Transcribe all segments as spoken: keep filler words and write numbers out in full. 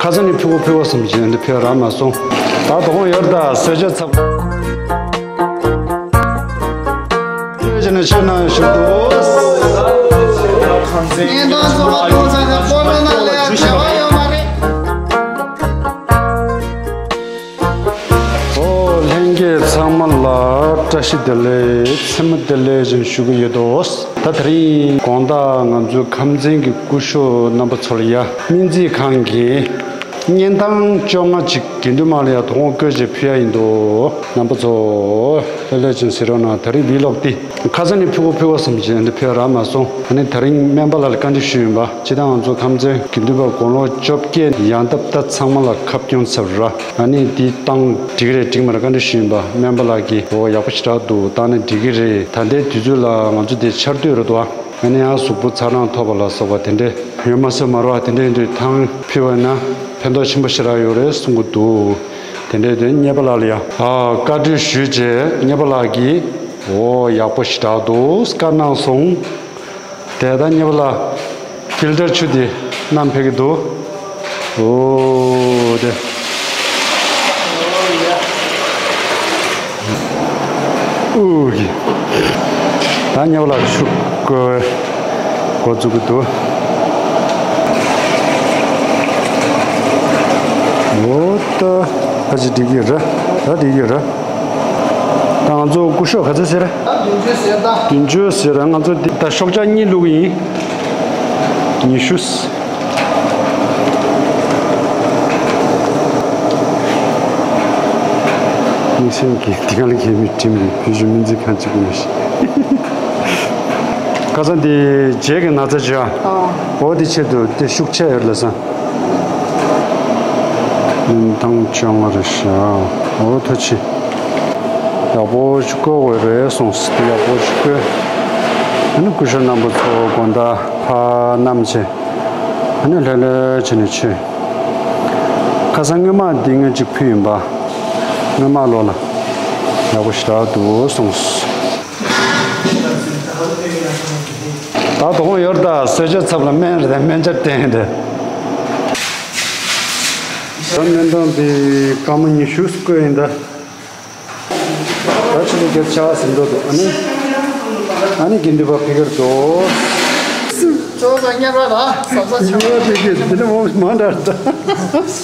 ཁ་སང་ནས་ཕུལ་གོ་ཕུལ་གོ་བསམ་བྱས་འདི་ཕུལ་རག་མ་སོང་། ད་དོ་དགོང་ཡོད་ད་གསོལ་ཇ་ཚབ། ཁྱོད་ཀྱིས་ནི་ཆོས་གནང་ཞུ་འདུག་ཉེན་རྟོག་ཚོ་མ་གཏོང་ས་ནས་སྤོ་ལོ་ནང་ལས་བྱ་བ་ཡོད་མ་རེད། ཨོ་ལྷན་རྒྱས་ཚང་མ་ལ་བཀྲ་ཤིས་བདེ་ལེགས་མཚན་མོ་བདེ་ལེགས་ཅན་ཞུ་གི་ཡོད་དོ། ད་དེ་རིང་དགོང་དག་ང་ཚོའི་ཁམས་ཚན་གྱི་སྐུ་ཞབས་རྣམ་པ་ཚོ་ལ་ཡ་སྨན་རྩིས་ཁང་གི་བརྙན་ཐུང་བཅོ་ལྔ་ཅིག་དགེ་འདུན་མ་ལ་ཡ་དོ་དགོང་བཀོད་བྱས་ཕུལ་ཡ་ཡིན་འདུག་རྣམ་པ་ཚོ་ལྷོད་ལྷོད་ཅན་གཟིགས་རོགས་གནང་། དེ་རིང་བི་ལོག་འདི་ཁ་སང་ནས་ཕུལ་གོ་ཕུལ་གོ་བསམ་བྱས་འདི་ཕུལ་རག་མ་སོང་། ཨ་ནི་དེ་རིང་སྨན་པ་ལགས་ལ་བཀའ་འདྲི་ཞུས་ཡིན་པ། སྤྱིར་བཏང་ང་ཚོ་ཁམས་ཚན་དགེ་འདུན་པ་དགུང་ལོ་བཅོ་བརྒྱད་ཡན་འདབ་ད་ཚང་མ་ལ་ཁ་སྐྱོང་ཚར་ར། ཨ་ནི་འདི་བཏང་འགྲིག་རེད་འགྲིག་མ་རེད་བཀའ་འདྲི་ཞུས་ཡིན་པ། སྨན་པ་ལགས་ཀྱིས་འོ་ཡག་པོ་ཞེ་དྲག་འདུག་བཏང་ན་འགྲིག་གི་རེད། ད་ལྟའི་དུས་ཚོད་ལ་ང་ཚོ་འདི་ཆར་དུས་རེད་འདུག་ཨ་ནི་ཡང་གཟུགས་པོ་ཚ་གྲང་ཐོབ་པ་ལ་སོགས་པ་དེ་འདྲས་ཡོད་མ་སྲིད་མ་རེད་བ། དེ་འདྲས་ཡིན་དུས་ཐང་ཕུལ་བ་ན་ཕན་ཐོགས་ཆེན་པོ་ཞེ་དྲག་ཡོད་རེད་གསུང་གི་འདུག་དེ་འདྲས་དེ་གཉེར་པ་ལགས་ལ་ཡང་ཨ་བཀའ་འདྲི་ཞུས་རྗེས་གཉེར་པ་ལགས་ཀྱིས་འོ་ཡག་པོ་ཞེ་དྲག་འདུག་བཀའ་གནང་སོང་། དེ་ད་གཉེར་པ་ལགས་ཕིལ་ཊར་ཆུ་དེ་བསྣམས་ཕེབས་ཀྱི་འདུག་འོ་དེ། ཨུ་གི། ད་གཉེར་པ་ལགས་ཆུ་བསྐོལ་འགོ་འཛུགས་ཀྱི་འདུག་འོ་ད་ཕལ་ཆེར་འགྲིག་གི་རེད། ད་འགྲིག་གི་རེད། ད་ང་ཚོ་སྐུ་ཞབས་ག་ཚོད་ཟེར། ད་བདུན་ཅུ་ཟེར་ད། བདུན་ཅུ་ཟེར་ང་ཚོ་འདི་ད་ཤོག་ཆག་གཉིས་བླུགས་ཡིན། ཉི་ཤུ། གཉིས་སེམས་ཀྱི་དེ་ག་ལ་གལ་མི་དྲིམ་རེད། བོད་གཞུང་སྨན་རྩིས་ཁང་གཅིག་པུ་ཡིན་ཞིང་། ཁ་སང་དེ་རྗེས་ཀྱི་ན་ཚ་བྱོས་ཨ། འོ་དེ་ཆེད་དུ་དེ་ཤུགས་ཆེ་ཡོད་ལ་སང་། ཉིན་ཐང་བཅོ་ལྔ་རེད་ཤག་འོ་ཐུགས་རྗེ་ཆེ། ཡག་པོ་ཞིག་བསྐོལ་དགོས་རེད་གསུངས། དེ་ཡག་པོ་ཞིག་བསྐོལ། ཨ་ནི་སྐུ་ཞབས་རྣམ་པ་ཚོ་དགོང་དག་ཕར་བསྣམས་བྱས། ཨ་ནི་ལྷོད་ལྷོད་བྱས་ནས་བྱོས། ཁ་སང་སྔོན་མ་འདི་ངས་གཅིག་ཕུལ་ཡིན་པ། སྔོན་མ་ལོ་ལ་ཡག་པོ་ཞེ་དྲག་འདུག་གསུངས། ད་དོ་དགོང་ཡོད་ད་གསོལ་ཇ་ཚབ་ལ་སྨན་རེད་ད་སྨན་ཆ་སྟེང་རེད། ད་སྨན་ཐང་འདི་སྐར་མ་ཉི་ཤུ་བསྐོལ་ཡིན་ད། ད་ཆུ་ཚོད་བརྒྱད་ཆགས་ཟིན་འགྲོ་འདུག་ཨ་ནི། ཨ་ནི་དགེ་འདུན་པ་ཕ་གིར་འགྲོ། ཅོག་ཙེ་གཉེར་པ་ལ་གཟབ་གཟབ་བྱ། ཉེར་པ་ཕ་གིར་འདི་ནི་མོ་མ་འདྲ་འདྲ། ཁྲུས་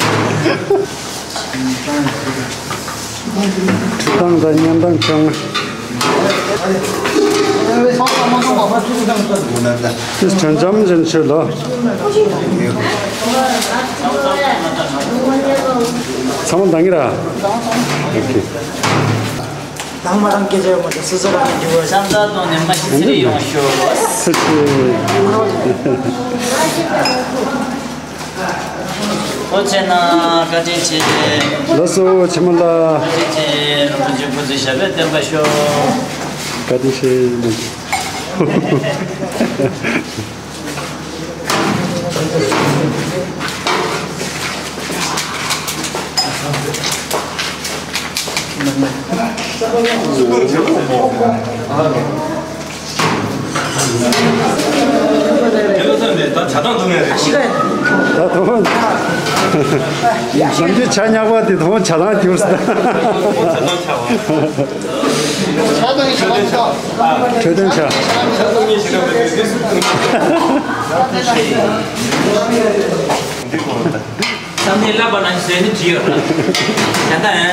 ཐང་དང་བརྙན་ཐང་ཆང་། དེ་དྲན་འཇམ་ཅན་ཆོས་ལ། ཚང་མ་འདང་གི་ར། ཨོ་ཁེ། དང་མ་རང་སྐད་ཆ་ཡོང་མ་ཐུབ་སོ་སོ་རང་གི་འགྱུར་བ། ཤམ་ཐབས་དང་ནེམ་མ་ཞིག་ཚིར་ཡོང་ཤོག་སུ་ཆེ། ཨོ་ཆེ་ན་བཀའ་དྲིན་ཆེ། ལགས་སོ་ཆེན་མོ་ལགས། བཀའ་དྲིན་ཆེ། རིན་པོ་ཆེ་སྐུ་ཚེ་ཞབས་པད་བརྟན་པ་ཤོག་བཀའ་དྲིན་ཆེ། ད་དུང་ནམ་རྒྱུན་ཇ་ཉག་པ་དེ་དུང་ཇ་ཐང་གྱུར་སོང་། འཕྲོད་བསྟེན་ཆ། བསམ་གཏན་བསླབ་པ་ནང་བཞིན་བཟོས་ནས་བྲིས་ཡོད་ར། ད་ལྟ་ཡང་།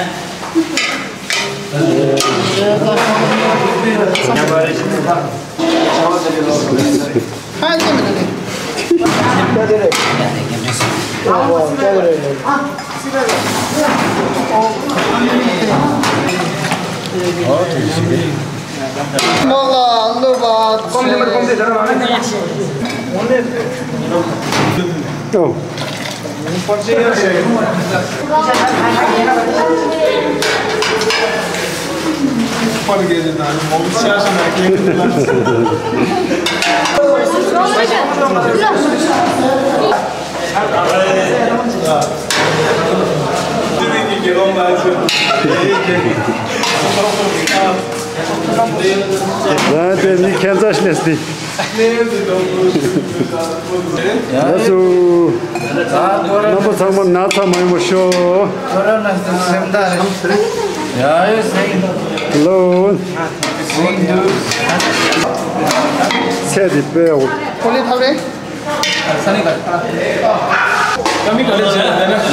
ལགས་སོ། རྣམ་པ་ཚང་མ་ན་ཚ་མ་ཡོང་བ་ཤོག། Hello། ཚེ་འདི་དཔེ་འོ། ཡག་པོ་བྱོས་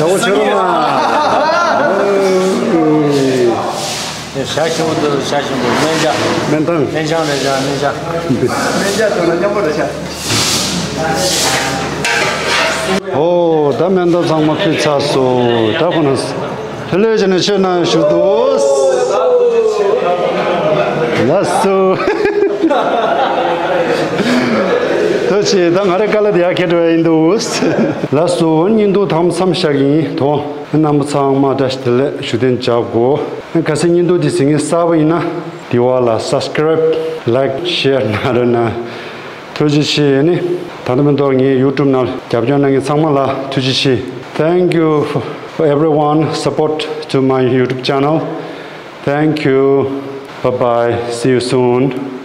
རོགས་གནང་། ཞྭ་ཞིམ་པོ་འདུག་ཞྭ་ཞིམ་པོ། སྨན་ལྕགས། སྨན་ཐང་། སྨན་ལྕགས་རེད་ཤག་སྨན་ལྕགས། སྨན་ལྕགས་དང་མཉམ་པོ་རེད་ཤག་ཨོ་ད་སྨན་ཐང་ཚང་མ་ཕུད་ཚར་སོང་། ད་ཁོ་ན་ལྷོད་ལྷོད་བྱས་ནས་མཆོད་གནང་ཞུ་འདུག་ལགས་སོ། ཐུགས་རྗེ་ཆེ། ད་ང་རའི་ཀ་ལ་དེ་ཡར་ཁྱེར་འགྲོ་ཡ་ཡིན་འདུག་ལགས་སོ། བརྙན་ཐུང་དང་མཚམས་བཞག་གི་ཡིན། དོ་རྣམ་པ་ཚང་མ་བཀྲ་ཤིས་བདེ་ལེགས། བཞུགས་གདན་འཇགས་དགོས། ཁ་སང་བརྙན་ཐུང་འདི་གཟིགས་མཁན་གསར་པ་ཡིན་ན་དེ་བ་ལ་སབ་སི་ཀ་རེབ། ལའིཀ། ཤེར་གནང་རོགས་གནང་། ཐུགས་རྗེ་ཆེ། ཨ་ནི་ད་ལྟ་མི་འདུག་ངའི་ཡུ་ཊུབ་ནང་རྒྱབ་སྐྱོར་གནང་མཁན་ཚང་མ་ལ་ཐུགས་རྗེ་ཆེ། Thank you for everyone support to my YouTube channel. Thank you. Bye bye. See you soon.